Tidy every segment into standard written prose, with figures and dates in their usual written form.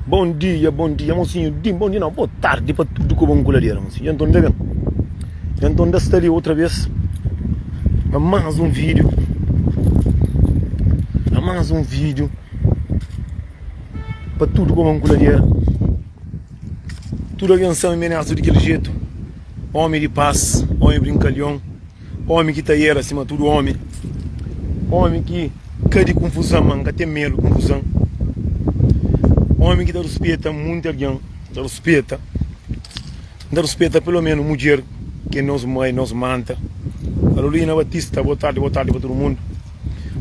Bom dia, bom dia, mocinho. Di, bom dia não, boa tarde pa tudo ku bom coladeira, mocinho. Então ainda bem. Então ainda está ali outra vez a mais um vídeo. A mais um vídeo pa tudo ku bom coladeira. Tudo alguém sabe me nessa de aquele jeito. Homem de paz, homem brincalhão. Omi ki ta era sima tudu omi. Omi ki ka di kunfuzan, ma N ka ten medu di kunfuzan. Omi ki ta ruspeta munti algen, ta ruspeta. N ta ruspeta pelomenu mudjer ki é nos mai, nos manta. Carolina Batista, boa tardi, boa tardi pa tudu mundu.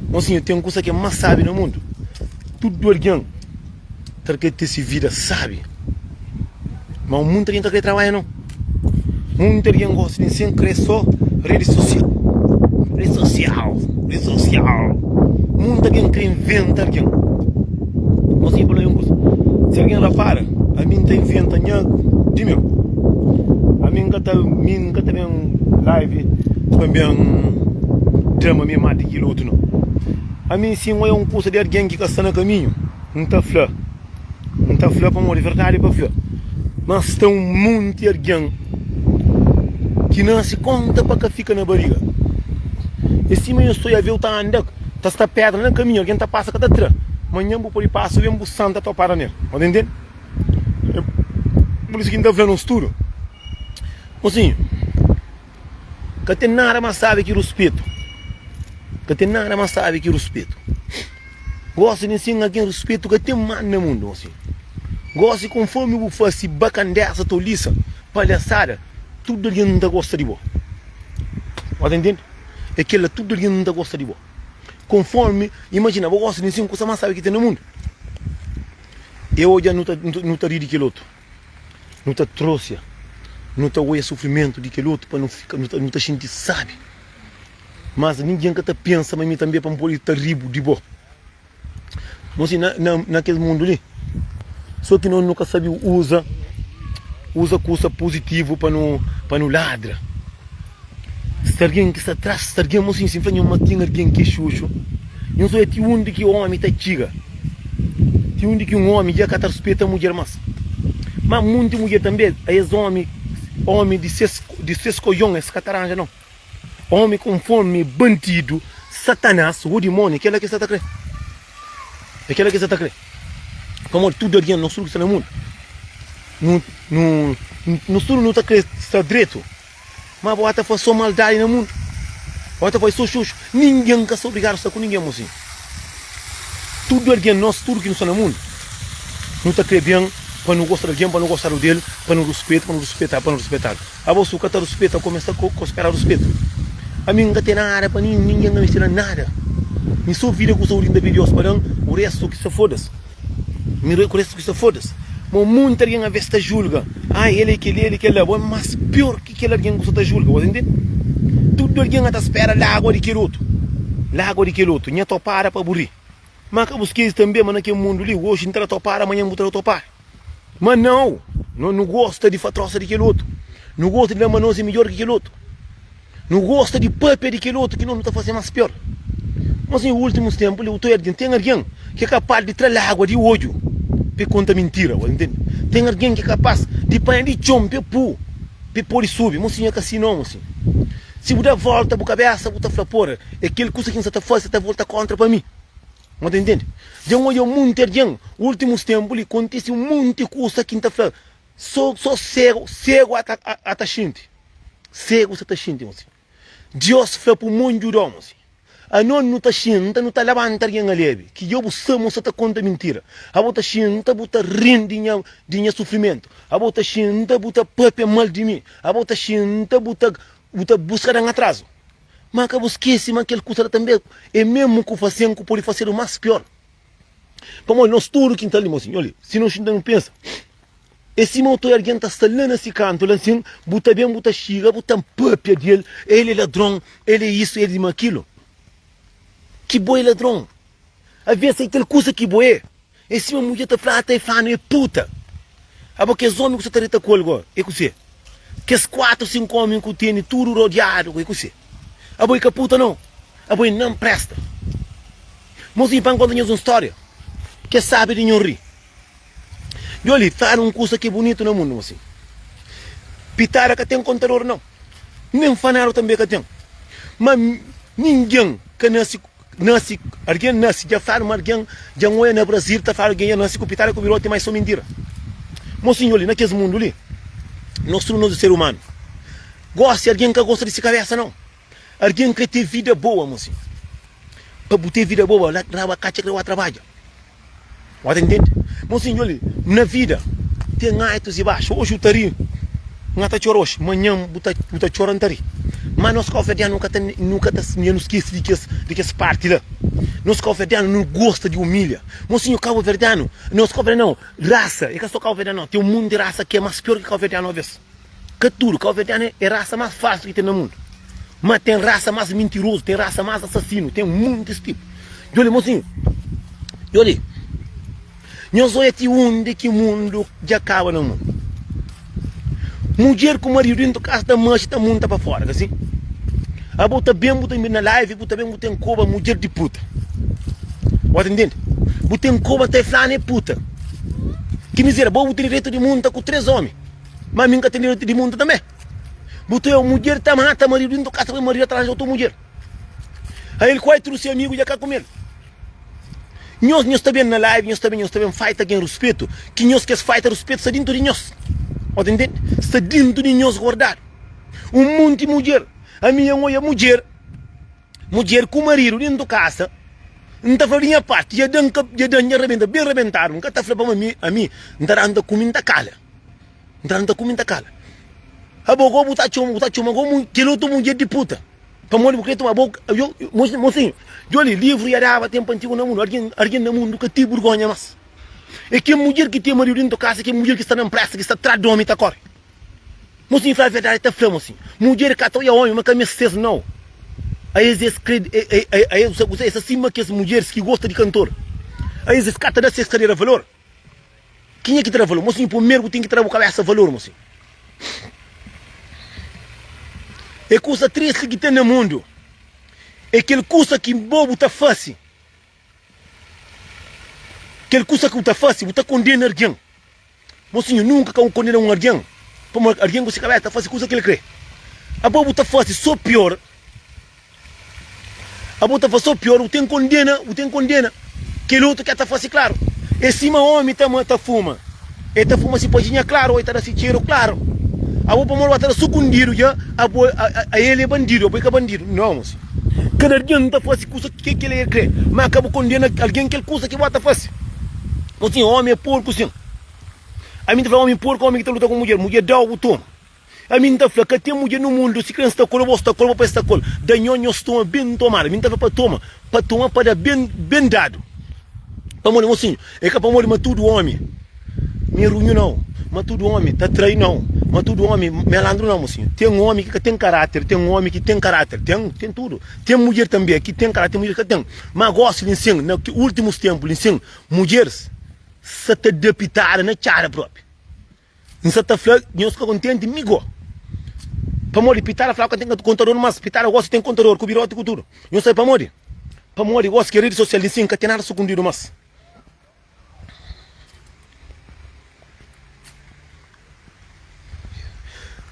Mosinhu, ten kusa ki é más sábi na mundu. Tudu algen ta krê ten se vida sábi. Ma munti algen ka krê trabadja nau. Munti algen gosta di sen krê só redi sosial. Redi sosial, redi sosial. Munti algen krê inventa algen. Nos tinha fala un kuza. Si algen rapara, ami N ta inventa nha di meu. Ami N ka ta, mi N ka ta ben live pa N ben tra ma mi é más di kel otu nau. Ami si N oia un kuza di algen ki ka sta na kaminhu, N ta fla. N ta fla pamodi verdadi pa fla ma sta un monti algen ki nase konta pa ka fika na bariga. É sima nhos ta oia-veu ta anda, ta sta pedra na kaminhu, algen ta pasa ka ta tra. Manhan bu pode pasa ben bu santa ta para nel. Nhos ta intende? É pur isu ki N ta fla nos tudu, Mosinhu, ka ten nada más sábi ki ruspetu. Ka ten nada más sábi ki ruspetu. Gosi di nsin algen ruspetu ka ten mal na mundu gosi. Gosi konformi bu fasi bakandesa, tolisa, palhasada, tudu algen ta gosta di bo. Bo ta intende? É kela, tudu algen ta gosta di bo. Konformi, imajina, bo gosta di nsin kusa mas sabi ki ten na mundu. E odja nu ta nu ta ri di kel otu, nu ta trosia, nu ta oia sufrimentu di kel otu pa nu fika nu ta xinti sabi. Mas ningen ka ta pensa ma mi tanbe pa N pode ta ribu di bo. Nos na, na, na kes mundu li, so ki nos nu ka sabe uza, uza kusa puzitivu pa nu, pa nu ladra. Sta algen ki sta tras, sta algen, mosinhu, si N fla nho ma ten algen ki é xuxu, nho odja ti undi ki omi ta txiga, ti undi ki un omi dja ka ta ruspeta mudjer mas. Ma munti mudjer tanbe, es omi, omi di ses, di ses kojon es ka ta ranja nau. Omi konformi bandidu, Satanás ô dimóni, kel-la ki el sta ta krê. É kel-la ki el sta ta krê. Pamodi tudu algen, nos tudu ki sta na mundu, nu, nu, nos tudu nu ta krê sta dretu. Má bo ta faze sô maldadi na mundu. Bo ta faze sô xuxu. Ningen ka sta obrigadu sta ku ningen, mosinhu. Tudu algen, nos tudu ki nu sta na mundu, nu ta krê ben pa nu gosta di algen, pa nu gostadu di el, pa nu ruspeta, pa nu ruspetadu, pa nu ruspetadu. Abo su ka ta ruspeta kome sta ko spera ruspetu. Ami N ka ten nada pa nin ningen ka meste dan nada. Mi so vida ku saudi N ta pidi Deus pa dan o restu ki sa fodas. Mi o restu ki sa fodas. Ma munti algen aves ta julga, ai el é keli el é kela, bo é mas pior ki kel algen ku sa ta julga, bo ta intende? Tudu algen a ta spera lagua di kel otu, lagua di kel otu, nha topada pa bu ri. Ma ka bu skese tanbe ma na kel mundu li oxi N ta da topada manhan bu ta da topada. Ma nau, no nu gosta di fa trosa di kel otu, nu gosta di fla ma nos é midjor ki kel otu, nu gosta di papia di kel otu ki nos nu ta fase más pior. Mas em últimus ténpu li, otu algen, ten algen ki é kapaz di tra lágua di odju pa e konta mintira, bu ntende? Ten algen ki é kapaz di panha di txon pa e pu, pa e pode subi. Mosinhu, é ka si nau, mosinhu. Si bu da volta bu kabésa, bu ta fla, Pora, é kel kusa ki N sa ta fase ta volta kóntra pa mi. N ta intende? Dja N odja munti algen, últimus ténpu li, kontise un monti kusa ki N ta fla, sô sô ségu, ségu ata ata xinti. Ségu sa ta xinti, mosi. Diós fla pa un mon djuda-u, mosi. Anos nu ta xinta, nu ta labanta algen alebi, ki dja bu sa ma bu sa ta konta mintira. Abo ta xinta, bu ta rin di nha di nha sufrimentu. Abo ta xinta, bu ta pâpia mal di mi. Abo ta xinta, bu ta bu ta buska da-m atrazu. Má ka bu skese ma kel kusa la tanbê é mésmu ku fase-m ku pode fasedu más piór. Pamodi nos tudu ki ta li, mosinhu, oli, si nu xinta nu pensa, é sima otu algen ta sta la na si kantu la nsin, bu ta ben bu ta xiga, bu ta pâpia di el, el é ladron, el é isu, el é akilu. Ki bo é ladron. Avês é kel kusa ki bo é. É sima mudjer ta fla, ata e flanu é puta. Abo kes omi ku sa ta dita ku el go, é kuse? Kes 4, 5 omi ku tene tudu rodiadu go, é kuse? Abo é ka puta nau, abo é nan presta. Mosinhu, pa N konta nhos un storia ke sabi di nho ri. Djo li fladu un kusa ki é bunitu na mundu mosinhu. Pitada ka ten kontador nau. Nen fanadu tanbe ka ten. Ma ningen ka nase nase algen nase dja fladu ma algen dja N oia na Brazil ta fladu algen dja nase ku pitada ku biroti ma é so mintira. Mosinhu djo li na kes mundu li nos tudu nos é ser umanu. Gosi algen ka gosta di si kabesa nau. Algen kre ten vida boa mosinhu. Pa bu ten vida boa la raba katxa kre ba trabadja. Bo ta intende? Mosinhu, djobe li, na vida ten altus i baxu. Oji bu ta ri, N ka ta txora oji. Manhan bu ta bu ta txora, N ta ri. Má nos kauverdianu nu ka ta nu ka ta nu skese di kes di kes parti la. Nos kauverdianu nu gosta di umilha. Mosinhu, kauverdianu, nos kauverdianu nau, rasa, e ka so kauverdianu nau, ten un monti rasa ki é más pior ki kauverdianu alvês. Ka tudu, kauverdianu é rasa más falsu ki ten na mundu. Má ten rasa más mintirozu, ten rasa más asasinu, ten muntis tipu. Djoli, mosinhu, djoli, nhos odja ti undi ki mundu dja kaba na mundu. Mudjer ku maridu dentu kasa ta maxi ta munta pa fora, ka si? Abo ta ben bu ta na live, bu ta ben bu ten koba mudjer di puta. Bo ta intende? Bu ten koba ta e flanu e puta. Ki mizeria, bo bu ten direitu di munta ku 3 omi. Ma mi N ka ten direitu di munta tanbe. Bu ta un mudjer ta mata maridu dintu kasa pa maridu atranja otu mudjer. Ael kuai tudu se amigu dja ka kumel. Nhos nhos ta ben na live nhos ta ben nhos ta ben faita gen ruspetu ki nhos kes faita ruspetu sta dintu di nhos. Bo ta intende? Sta dintu di nhos guardadu. Un munti mudjer ami N oia mudjer mudjer ku maridu dintu kasa N ta fla di nha parti dja dan dja dan dja rabenta ben rabentadu N ka ta fla pamodi ami ami N ta da N ta kume N ta kala. Nta nta kume nta kala. Abo go bu ta txoma, bu ta txoma go mu kel otu mudjer di puta. Pamodi bu kre toma bo yo mosinhu. Djoli livru ya daba tempu antigu na mundu. Algin algin na mundu ka ti burgonha mas. E kel mudjer ki ten maridu dintu kasa, kel mudjer ki sta na npresa, ki sta tras di omi ta kore. Mosinhu fla verdadi ta fla mosinhu. Mudjer ka ta oia omi ma ka meste-s nau. Aes es kre aes es sta sima kes mudjeris ki gosta di kantor. Aes es ka ta da ses kadera valor. Kenha ki ta da valor? Mosinhu, primeru bu ten ki tra bu kabesa valor, mosinhu. É kusa tristi ki ten na mundu. É kel kusa ki bo bu ta fase. Kel kusa ki bu ta fase, bu ta kondena algen. Mosinhu, nunka ka bu kondena un algen, pamodi algen ku se kabesa ta fase kusa ki el kre. Abo bu ta fase so pior. Abo ta fase so pior, bu ten kondena, bu ten kondena kel otu ki ta fase klaru. É sima omi ta ta fuma, e ta fuma si pajinha klaru o e ta da si txeru klaru. Abo pamodi ba ta da sukundidu dja, abo a el é bandidu, abo é ka bandidu. Nau, mosi. Kada algen ta fase kusa ki kel el kre, ma ka bu kondena algen kel kusa ki bo ta fase. Mosi, omi é porku sin. Ami ta fla omi porku, omi ki ta luta ku mudjer, mudjer dau bu toma. Ami N ta fla, ka ten mudjer nu mundu, si kre N sta kol, bo sta kol, bo pai sta kol, da nho, nhos toma ben tomadu. Mi N ta fla pa toma, pa toma, pa da ben, ben dadu. Pamodi, mosinhu, é ka pamodi ma tudu omi mi é runhu nau, ma tudu omi ta trai nau, ma tudu omi melandru nau, mosinhu. Ten omi ki ka ten karáter, ten omi ki ten karáter, ten, ten tudu. Ten mudjer tanbe ki ten karáter, ten mudjer ki ka ten. Ma gosi li nsin, na ki últimus tenpu li nsin, mudjeris sa ta da pitada na txada propi. N sa ta fla nhos ka kontenti mi go. Pamodi pitada fla ka ten kontador mas pitada gosi ten kontador ku biroti ku tudu. Nhos sabe pamodi? Pamodi gosi ki redi sosial di sin ka ten nada sukundidu mas.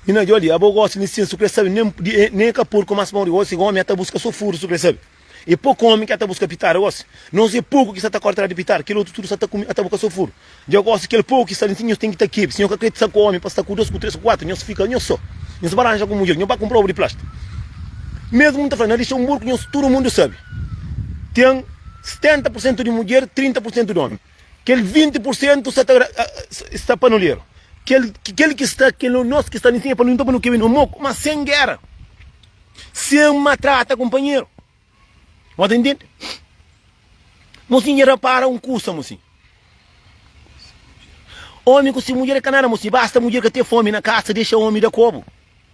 Mina djoli abo gosi di sin su kre sabe nen nen ka porku mas pamodi gosi omi ata buska so furu su kre sabe. E poku omi ki ata buska pitada gosi. Nos e poku ki sa ta kore tras di pitada, kel otu tudu sa ta kume ata buka so furu. Dja gosi kel poku ki sta li nsin nhos ten ki ta kebi. Si nhos ka kre sta ku omi pa sta ku dos, ku tres, ku kuatru, nhos fika nhos so. Nhos ba ranja ku mudjer, nhos ba kunpra obu di plastiku. Mesmu N ta fla, na Lixemburgu nhos tudu mundu sabe, ten 70 pur sentu di mudjer, 30 pur sentu di omi. Kel 20 pur sentu sta ta sta panuleru. Kel kel ki sta kel nos ki sta li nsin e pa nu nton pa nu kebe no moku, ma sen gera. Sen matrata kunpanheru. Bo ta intende? Mosinhu dja rapara un kusa, mosinhu. Omi ku si mudjer é ka nada, mosinhu. Basta mudjer ka ten fomi na kasa, dexa omi da kobu.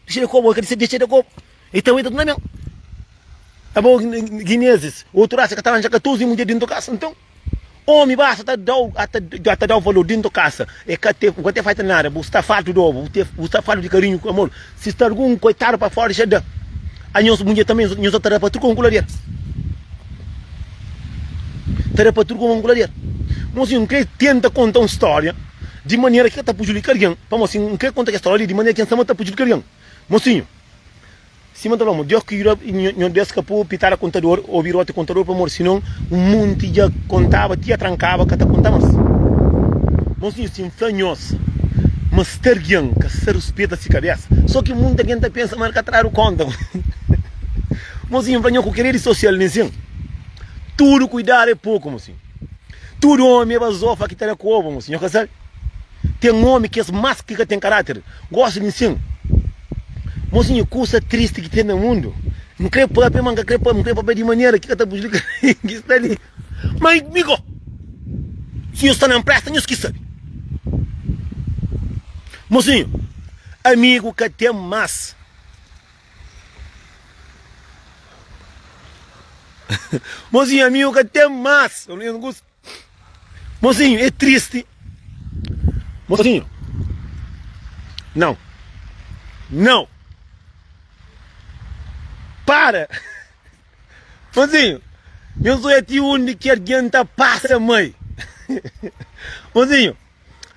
Dexa da kobu, ka dexa da kobu. E ta aguenta tudu na ben. Abo guinezis, otu rasa ka ta ranja 14 mudjer dintu kasa, nton. Omi basta ta dau ta dau valor dintu kasa e ka te bu ka te faita nada bu sta fartu di obu bu sta fartu di karinhu ku amor si sta algun koitadu pa fora dexa da anhos mudjer tanbe nhos ta da pa tudu ku lader ta da pa tudu ku lader mosinhu n kre tenta konta un storia. Di manera ki ka ta prujudika algen. Pamodi si N krê konta kes stória li di manera ki N sta ma ta prujudika algen. Mosinhu, sima N ta fla mo, Deus ki juda Nhordes ka pô pitada kontador ô biroti kontador pamodi sinon un monti dja kontaba ti atrankaba ka ta konta más. Mosinhu, si N fla nhos ma sta algen ka sta ruspeta si kabésa, sô ki monti algen ta pensa ma el ka tradu kónta. Mosinhu, N fla nhos ku kel redi sosial li nsin, tudu kuidadu é poku, mosinhu. Tudu omi é bazofa ki ta da ku obu, mosinhu. Nhos ka sabe? Ten omi kes más ki ka ten karáter. Gosta di nsin. Mosinhu, kusa tristi ki ten na mundu. N kre papia, ma N ka kre papia. N kre papia di manera ki ka ta prejudika ningen ki sta li. Ma mi go, si nhos sta na npresta, nhos ki sabe. Mosinhu, amigu ka ten más. Mosinhu, amigu ka ten más. Mozinho, é triste. Mozinho, não, não, para. Mozinho, nhos odja ti undi ki algen ta pasa mai. Mozinho,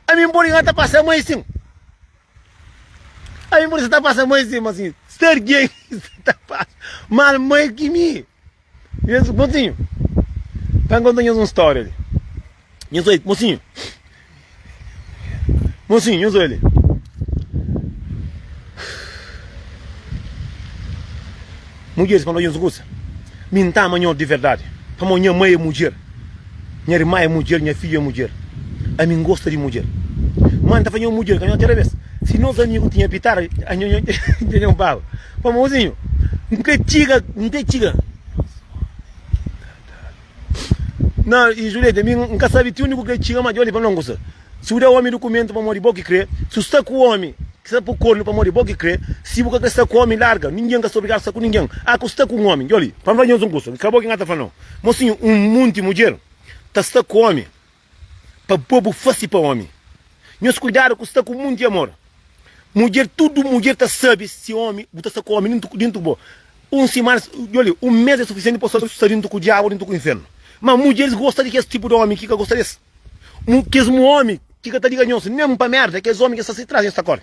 ami N pode ka ta pasa mai sin. Ami N pode sa ta pasa mai sin, mozinho. Sta algen ki sa ta pasa mal mai ki mi. Nhos, mocinho, pa N konta nhos un stória li. Nhos oi, mocinho, mocinho, nhos oi li. Mudjeris, pa N fla nhos un kusa, mi N ta ama nhos di verdadi, pamodi nha mai é mudjer, nha irma é mudjer, nha fidju é mudjer. Ami N gosta di mudjer. Má N ta fla nhos mudjer, ka nhos tera bes. Si nos amigu tinha pitara, anho nho dja nho baba. Pa mozinho, N kre txiga, N kre txiga. Na, i Julieta, mi N ka sabe ti undi ku kre txiga, ma dja oli pa mi fla un kusa. Si bu da omi dukumentu pamodi bo ki kre, si bu sta ku omi ki sta pa kornu pamodi bo ki kre, si bu ka kre sta ku omi, larga. Ningen ka sta obrigadu sta ku ningen. A ku sta ku un omi, dja oli pa mi fla nhos un kusa, ka bo ki N ka ta fla nau. Mosinhu, un munti mudjer ta sta ku omi pa bo bu fasi pa omi. Nhos kuidadu ku sta ku munti amor. Mudjer tudu mudjer ta sabi si omi bu ta sta ku omi dintu dintu bo un simana djoli un mes é sufisienti pa bu sta dintu ku diabu dintu ku infernu ma mudjeris gosta di kes tipu di omi ki ka gosta des kes mu omi ki ka ta liga nhos nen pa merda kes omi ki sta si tras nhos ta kore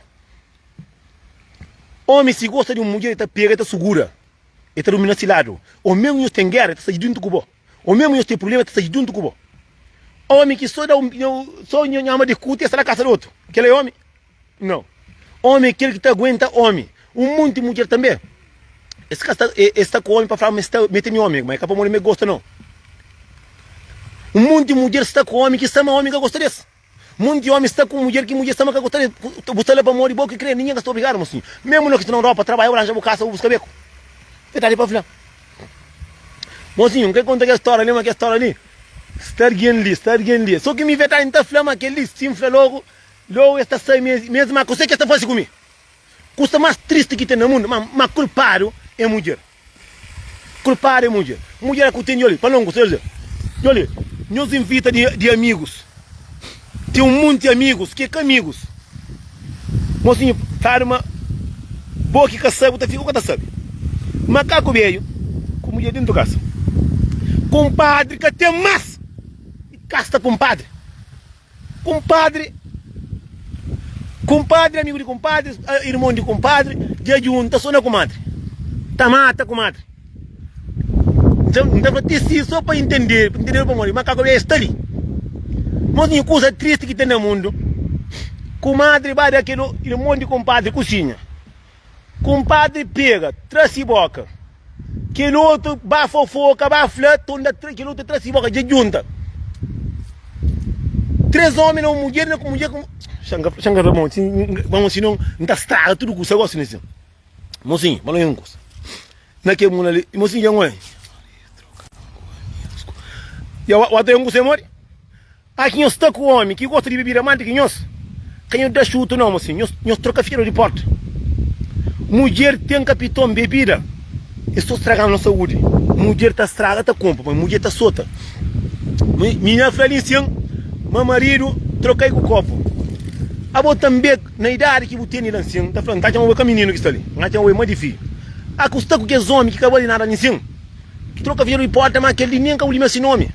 omi si gosta di un mudjer e ta pega e ta sugura e ta dumina si ladu o mesmu nhos ten gera e ta sta dintu ku bo. Ô mesmu nhos ten prubléma, ta sta djuntu ku bo. Ómi ki sô da un sô nhama di kuti, el sta na kasa di otu. Kel-la é ómi? Nau. Ómi é kel ki ta aguenta ómi. Un monti mudjer tanbê, es ka sta es sta ku ómi pa fla ma es sta ma es tene ómi, ma é ka pamodi ma es gosta, nau. Un monti mudjer sta ku ómi ki sta ma ómi ka gosta di es. Monti omi sta ku mudjer ki mudjer sta ma ka gosta del. Bu sta la pamodi bo ki kre, ningen ka sta obrigadu mosinhu. Memu no ki sta na Europa trabadja bu ranja bu kasa bu buska beku. Verdadi pa fla. Mosinhu, N kre konta kel storia li ma kel storia li sta algen li, sta algen li. So ki mi verdadi N ta fla ma kel li si N fla logu, logu es ta sabi ma es ma kuse ki es ta fasi ku mi. Kusa mas tristi ki ten na mundu ma ma kulpadu é mudjer. Kulpadu é mudjer. Mudjer é ku ten djoli pa longu seja. Djoli, nhos invita di di amigus. Ten un monti amigus ki é ka amigus. Mosinhu fladu ma bo ki ka sabe bu ta fika ku ka ta sabe. Makaku bedju ku mudjer dentu kasa. Kumpadri ka ten mas. Kasta kumpadri. Kumpadri, kumpadri, amigu di kumpadri, irmon di kumpadri, dja djunta so na kumadri, ta mata kumadri. N ta fla ti si so pa intende, pa intende pamodi makaku bia sta li. Mos nha kusa tristi ki ten na mundu, kumadri ba da kel irmon di kumpadri kusinha. Kumpadri pega, tra si boka. Kel otu ba fofoka, ba fla, tonda tra, kel otu tra si boka, dja djunta. 3 omi na un mudjer, na ku mudjer ku. Xa N ka xa N ka fla bon, si bon sinon N ta straga tudu kusa gosi nsin. Mosinhu, fala un kusa. Na ke muna li, mosinhu dja ngoi. Ya wa ta un kusa modi? A ki nhos sta ku omi ki gosta di bebida manti ki nhos ka nho da xutu nau mosinhu nhos nhos troka fieru di porta mudjer ten kapiton bebida es so straga nos saudi mudjer ta straga ta konpo ma mudjer ta sota minha fla li nsin ma maridu trokai ku kopu abo tanbe na idadi ki bu teni la nsin ta fla nta txoma bo ka mininu ki sta li nta txoma bo ma di fidju a ku sta ku kes omi ki ka bali nada li nsin ki troka fieru di porta ma kel li nen ka bu limia si nomi.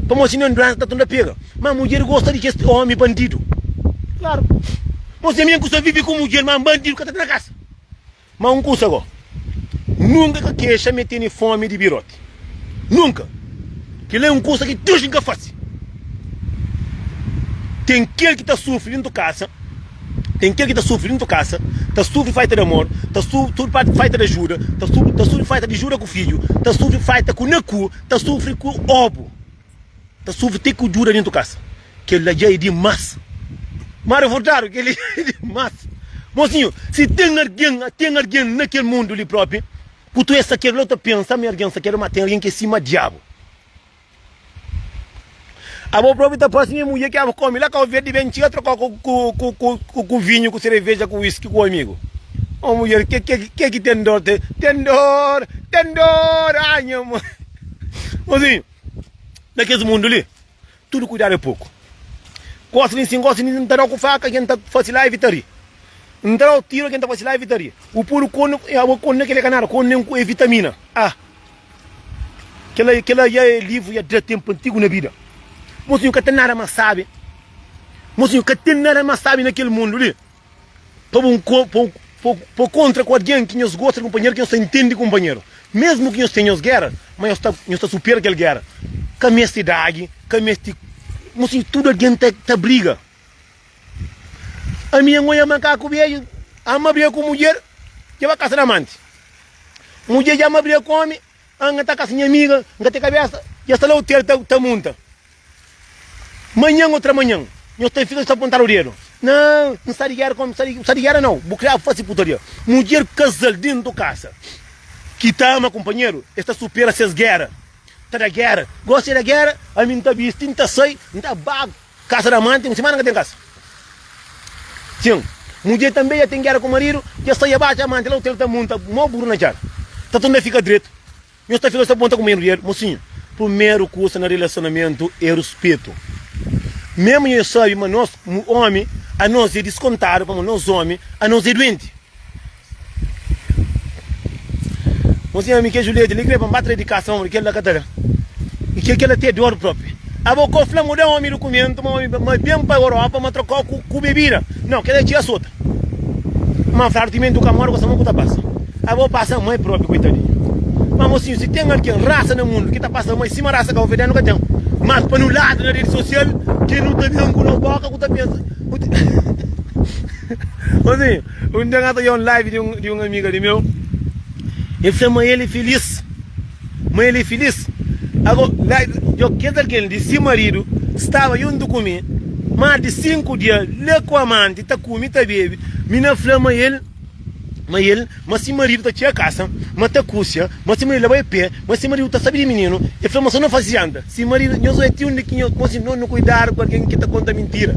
Pamodi si nen duensa ta tunda pega. Ma mudjer gosta di kes omi bandidu. Klaru. Mos ami N ku sta vive ku mudjer, ma bandidu ka ta tra kasa. Ma un kusa go, nunka ka kexa ma e tene fomi di biroti. Nunka! Kel-la é un kusa ki Deus ka fase. Ten kel ki ta sufri dintu kasa, ten kel ki ta sufri dintu kasa, ta sufri falta di amor, ta sufri falta di ajuda, ta sufri falta di juda ku fidju, ta sufri falta ku na ku, ta sufri ku obu. Ta sufri te ku djuda dentu kasa. Kel la dja é dimas. Má revoltadu, kel li é dimas. Mosinhu, si ten algen, ten algen na kel mundu li propi, ku tu é sakedu la, bu ta pensa ma é algen sakedu, má ten algen ki é sima diabu. Abo propi ta parse nha mudjer ki abo kome la Kau Verdi ben txiga trokau ku, ku, ku, ku, ku vinhu, ku sereveja, ku wiski, ku amigu. Ô mudjer, ke, ke, ke ki ten dor? Ten dor, ten dor, ai nha mãe. Mosinhu. Na kes mundu li, tudu kuidadu é poku. Gosi di sin, gosi di N ta da-u ku faka, ken ta fase live ta ri. N ta da-u tiru, ken ta fase live ta ri. Bu pudu konu, abo konu na kel-li é ka nada, konu nen é vitamina. Ah! Kel-la, kel-la ya é livru ya da tenpu antigu na bida. Mosinhu ka ten nada más sabi. Mosinhu ka ten nada más sabi na kel mundu li. Pa bu pa kontra ku algen ki nhos gosta di kunpanheru, ki nhos ta intende kunpanheru. Mésmu ki nhos ten nhos géra, má nhos ta nhos ta supera kel géra. Ka meste idadi, ka meste. Mosinhu, tudu algen ta ta briga. Ami N oja makaku bedju, ama briga ku mudjer, dja ba kasa di amanti. Mudjer dja ama briga ku omi, N ta kasa nha amiga, N ka ten kabésa, dja sta la otel ta ta munta. Manhan ô tramanhan, nhos ta fika ta pontadu dedu. Nan, N sta di géra ku N sta di géra nau, bu kre fase putaria. Mudjer kazal dentu kasa ki ta ama kunpanheru, es ta supera ses géra. Ta da géra, gosi da géra, ami N ta bisti, N ta sai, N ta ba kasa da amanti, un simana N ka ten kasa. Sin, mudjer tanbe dja ten géra ku maridu, dja sai dja baxa amanti la otel ta munta mo buru na txada. Ta torna fika dretu. Nhos ta fika sta ponta ku medu di el? Mosinhu, prumeru kusa na rilasionamentu é ruspetu. Memu nhos sabe ma nos omi anos é diskontadu pamodi nos omi anos é duenti. Mosinhu, ami ke Julieta li kre pa N ba tra di kasa pamodi kel la ka ta da. I kel kel la te dor propi. Abo ko fla mu da omi dukumentu ma omi ma ben pa Europa ma trokau ku bebida. Nau, kel la txiga sota. Ma fladu timenti u ka mori gosta ma ku ta pasa. Abo pasa mai propi koitadinhu. Ma mosinhu si ten algen rasa na mundu ki ta pasa mai sima rasa kabuverdianu ka ten. Mas pa nu ladra na redi sosial ke nu ta ben ku no boka ku ta pensa. Mosinhu un dia N ta odja un live di un amiga di meu el fla ma el e filis. Ma el e filis. Ago la djo kes algen di si maridu staba juntu ku mi mas di 5 dia la ku amanti ta kume ta bebe. Mi na fla ma el ma el ma si maridu ta txega kasa ma ta kusia ma si maridu la bai pe ma si maridu ta sabe di mininu. El fla ma so na fasi janta si maridu nhos oja ti undi ki nhos konsi no no kuidadu ku algen ki ta konta mintira.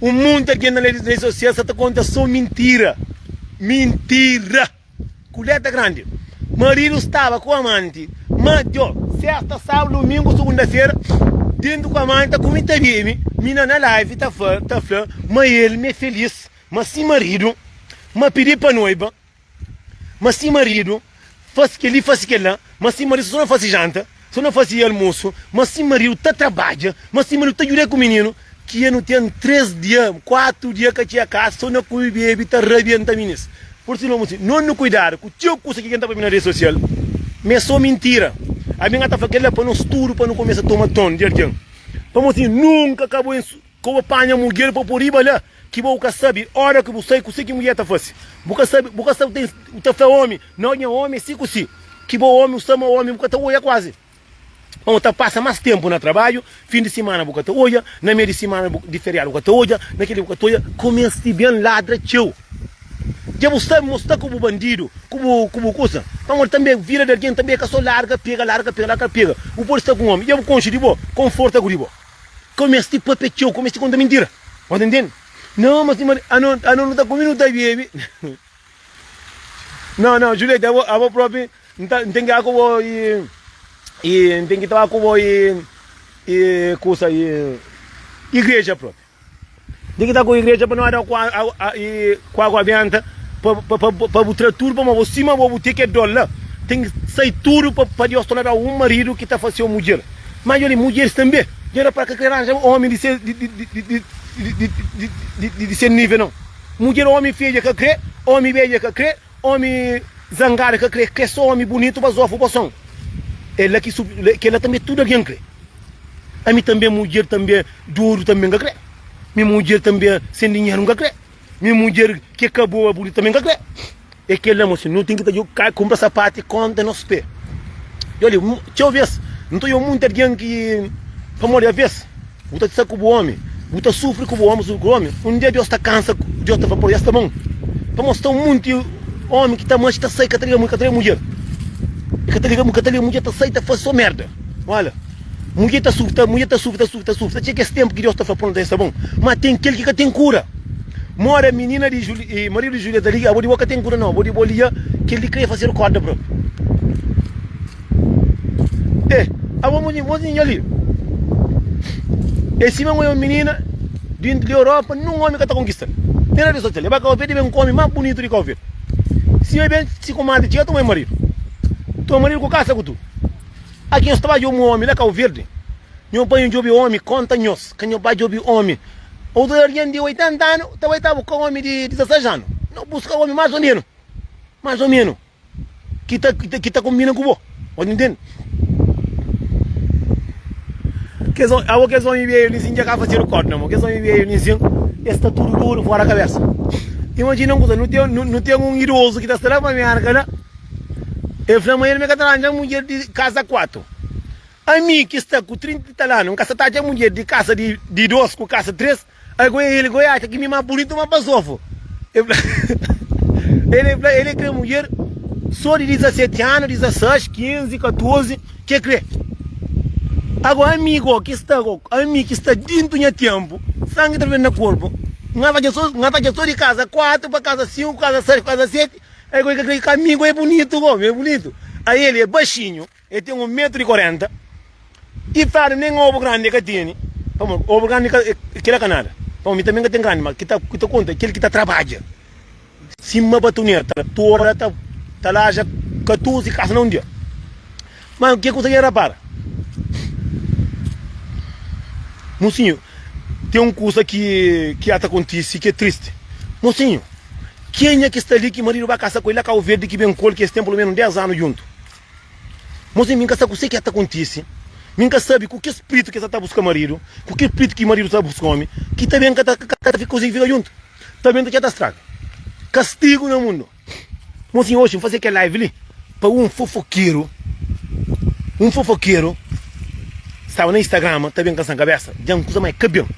Un monti algen na redi sosial sa ta konta so mintira. Mintira! Ku letra grandi. Maridu staba ku amanti, ma djo, sesta, sabadu, dumingu, sugunda-fera, dentu ku amanti ta kume ta bebe, mina na live ta fla ta fla ma el ma é felis, ma si maridu ma pidi pa noiba, ma si maridu fasi kel-li fasi kel-la, ma si maridu so na fasi janta, so na fasi almosu, ma si maridu ta trabadja, ma si maridu ta djuda ku mininu, Kia nu ten 3 dia, 4 dia ka txia kasa, so na kume bebe ta rabienta minis. Pur si nomu si, no nu kuidadu ku txeu kusa ki ken ta papia na redi sosial, ma é so mintira. Ami N ka ta fla kel-la pa nos tudu pa nu kumesa toma ton di algen. Pamodi si nunka ka bo ka bo panha mudjer pa po riba la ki bo ka sabi ora ki bu sai kuse ki mudjer ta fasi. Bu ka sabi, bu ka sabi bu ta fla omi, nau nha omi é si ku si. Ki bo omi bu sta ma omi bu ka ta oia kuazi. Pamodi ta pasa más ténpu na trabadju, fin di simana bu ka ta odja, na meiu di simana di feriadu bu ka ta odja, na kel-li bu ka ta odja. Kumesa ben ladra txeu. Dja bu sabe ma bu sta ku bu bandidu, ku bu ku bu kusa. Pamodi tanbê vida di algen tanbê é ka sô larga, pega, larga, pega, larga, pega. Bu pode sta ku un ómi, dja bu konxe di bo, konforta ku di bo. Ka meste papia txeu, ka meste konta mintira. Bu ta ntende? Nau, ma si ano ano nu ta kume nu ta bebe. Nau, nau, Julieta, abo abo propi. N ta, N ten ki ku bo i, i N ten ki ta ku bo i, i kusa i igreja propi. N ten ki ta ku igreja pa no da ku a, i ku agua benta pa, pa, pa, pa bu tra tudu pamodi bo sima bo bu ten ke dor la, ten ki sai tudu pa, pa Deus torna dau un maridu ki ta fase un mudjer. Ma djoli, mudjeris tanbe dja da pa ka kre ranja omi di se, di, di, di, di. di se nível nau. Mudjer omi fedja ka kre, omi bedja ka kre, omi zangadu ka kre, kre so omi bunitu bazofu boson. É la ki kel la tanbe tudu algen kre. Ami tanbe mudjer tanbe dodu tanbe N ka kre. Mi mudjer tanbe sen dinheru N ka kre. Mi mudjer ki ka boa bunitu tanbe N ka kre. É kel la mosi, nu ten ki ta djobe ka kunpra sapatu i konta nos pé. I oli, txeu bes N ta odja monti algen ki pamodi aves bu ta sta ku bu omi, bu ta sufri ku bu omi, sufri ku bu omi, un dia Deus ta kansa, Deus ta fla, pô, ya sta bon. Pamodi sta un monti omi ki ta manxe, ta sai, ka ta liga, ka ta liga mudjer, ka ta liga, ka ta liga mudjer, ta sai ta fase so merda. Ola, mudjer ta sufri, ta, mudjer ta sufri, ta sufri, ta sufri, ta txega kes tenpu ki Deus ta fla, prontu, ya sta bon. Ma ten kel ki ka ten kura. Mora minina di Juli, e maridu di Julieta li, abo di bo ka ten kura nau, abo di bo li ya kel li kre fasedu korda propi. E, abo mozinhu, mozinhu li. E sima un minina dintu di Europa, nun omi ka ta konkistal. Nem na rede sosial. E ba Kau Verde, e ben ku omi mas bunitu di Kau Verde. Si e ben, si kumadri txiga, toma e maridu. Toma maridu ku kasa ku tudu. Aki nhos ta ba djobi un omi la Kau Verde, nho bai djobi omi, konta nhos ka nho ba djobi omi. Otu algen di 80 anu ta bai ta buska omi di 16 anu. No buska omi mas o menu, mas o menu ki ta ki ta kombina ku bo. Bo ta ntende? Kes abo kes omi beju li sin dja ka fasedu korda mo. Kes omi beju li sin es sta tudu dodu fora kabesa. Imajina un kusa, nu ten nu ten un idozu ki ta sta la pa Merka la, el fla ma el me ka ta ranja mudjer di kasa 4. Ami ki sta ku 30 i tal anu, N ka sta ta atxa mudjer di kasa di dos ku kasa tres, ago el go e atxa ki mi ma bunitu ma basofu. El fla, el fla, el kre mudjer so di 17 anu, 16, 15, 14, ke kre. Ago ami go ki sta go, ami ki sta dintu nha tempu, sangi ta ferve na korpu, N ta atxa so, N ta atxa so di kasa 4 pa kasa 5, kasa 6, kasa 7, ago el ka kre, ami go e bunitu go, mi e bunitu. Ael e baxinhu. El ten un metru i 40 i fladu nen obu grandi el ka tene, pamodi obu grandi ka kila ka nada, pamodi mi tanbe N ka ten grandi, ma ki ta ki ta konta é kel ki ta trabadja sima batuner ta tora ta ta laja 14 kasa na un dia. Ma ke kusa ki el rapara? Mosinhu, ten un kusa ki ki ata kontise ki é tristi. Mosinhu, kenha ki sta li ki maridu ba kasa ku el la Kau Verdi ki ben ku el ki es ten pelu menu 10 anu djuntu? Mosi, mi N ka sa kuse ki a ta kontise. Mi N ka sabe ku ki spritu ki es sa ta buska maridu, ku ki spritu ki maridu sa ta buska omi, ki ta ben ka ta ka ta konsigi fika djuntu. Ta ben ta txia ta straga. Kastigu na mundu. Mosi, oxi N fase kel live li pa un fofokeru, un fofokeru staba na Instagrama ta ben kansa-m kabesa. Dja-m kuza ma e ka ben.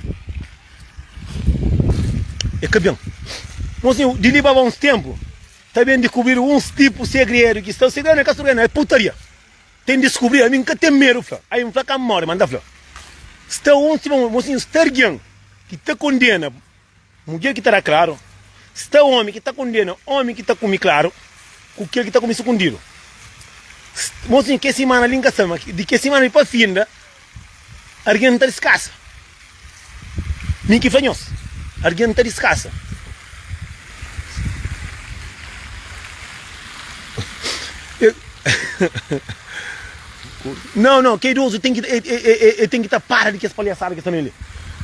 E ka ben. Mosi, di li pa ba uns tenpu. Ta ben dikubridu uns tipu segredu ki sta. Segredu é ka segredu, é putaria. Ten diskubri, ami N ka ten medu fla. Ai N fla ka N more, ma N ta fla. Sta uns sima un, mosinhu, sta argen ki ta kondena mudjer ki ta da klaru, sta omi ki ta kondena omi ki ta kume klaru ku kel ki ta kume sukundidu. Mosinhu, kes simana li N ka sabe, ma di kes simana li pa finda, Argen ta diskasa. Mi ki fla nhos, argen ta diskasa. Não, não, ke idoso tem que e, e, tem que ta para de kes palhaçada que sta nele.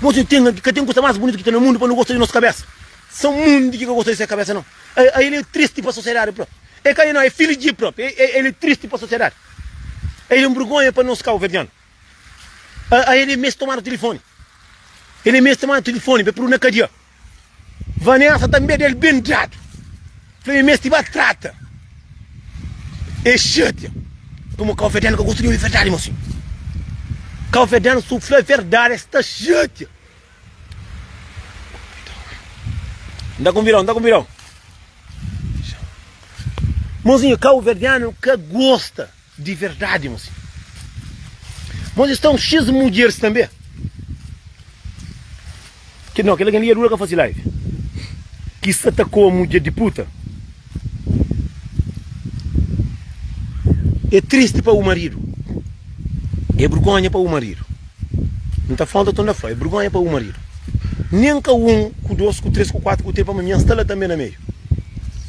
Moço, tem ka tem coisa mais bonita que tem no mundo para não gosta de nossa cabeça. São mundo que ka gosta de sua cabeça não. Aí ele é triste para a sociedade próprio. É ka não, é filho de próprio. Ele é triste para a sociedade. Ele é um vergonha para nós cabo-verdiano. A, a ele meste tomar o telefone. Ele meste tomar o telefone para pôr na cadeia. Vanessa também dele bem dado. Ele meste ba trata. É chato. Como cabo-verdiano que gosta de ouvir verdade, mocinho. Cabo-verdiano, se fala verdade, está chato. Não dá com virão, não dá com virão. Mozinho, cabo-verdiano que gosta di verdadi, mozinho. Mozinho, sta un xis mudjeris tanbe. Ki no, kel algen li é dura ka fasi live. Ki sta ta koa mudjer di puta. É tristi pa bu maridu. É burgonha pa bu maridu. N ta fla, N ta torna fla, é burgonha pa bu maridu. Nen ka un, ku dos, ku tres, ku kuatu, ku tres, pamodi mi N sta la tanbe na meiu.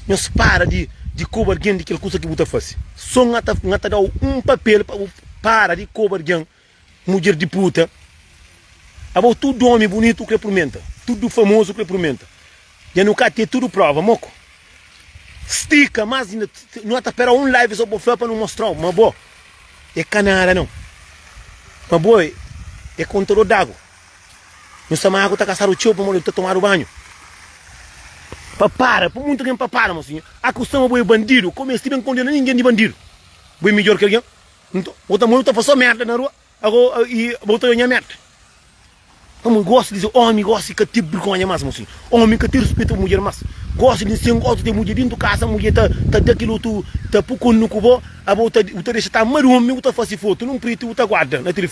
Nhos para di di koba algen di kel kusa ki bu ta fase. So N ta N ta da-u un papel pa bu para di koba algen, mudjer di puta. Abo tudu omi bunitu kre purmenta, tudu famozu kre purmenta. Dja nu ka te tudu prova moko. Stika mas inda nu ata pera un live so bo fla pa nu mostrau ma bo e ka nada nau. Ma bo e kontador d'agu. Nu sta ma agu ta kasadu txeu pamodi nu ta tomadu banhu. Pa para, pa muntu algen pa para mosinhu. Akusa ma bo e bandidu, ko meste ben kondena ningen di bandidu. Bo e midjor ki algen? Nton, bo ta moi bo ta fase so merda na rua. Ago i bo ta nha merda. Pamodi gosi di omi gosi ka ten birgonha mas mosinhu. Omi ka ten rispitu pa mudjer mas. Gosi di sen gosi ten mudjer dintu kasa mudjer ta ta da kil otu ta pu konu ku bo abo ta bu ta dexa ta ama di omi bu ta fasi fotu nun priti bu ta guarda na tilifoni.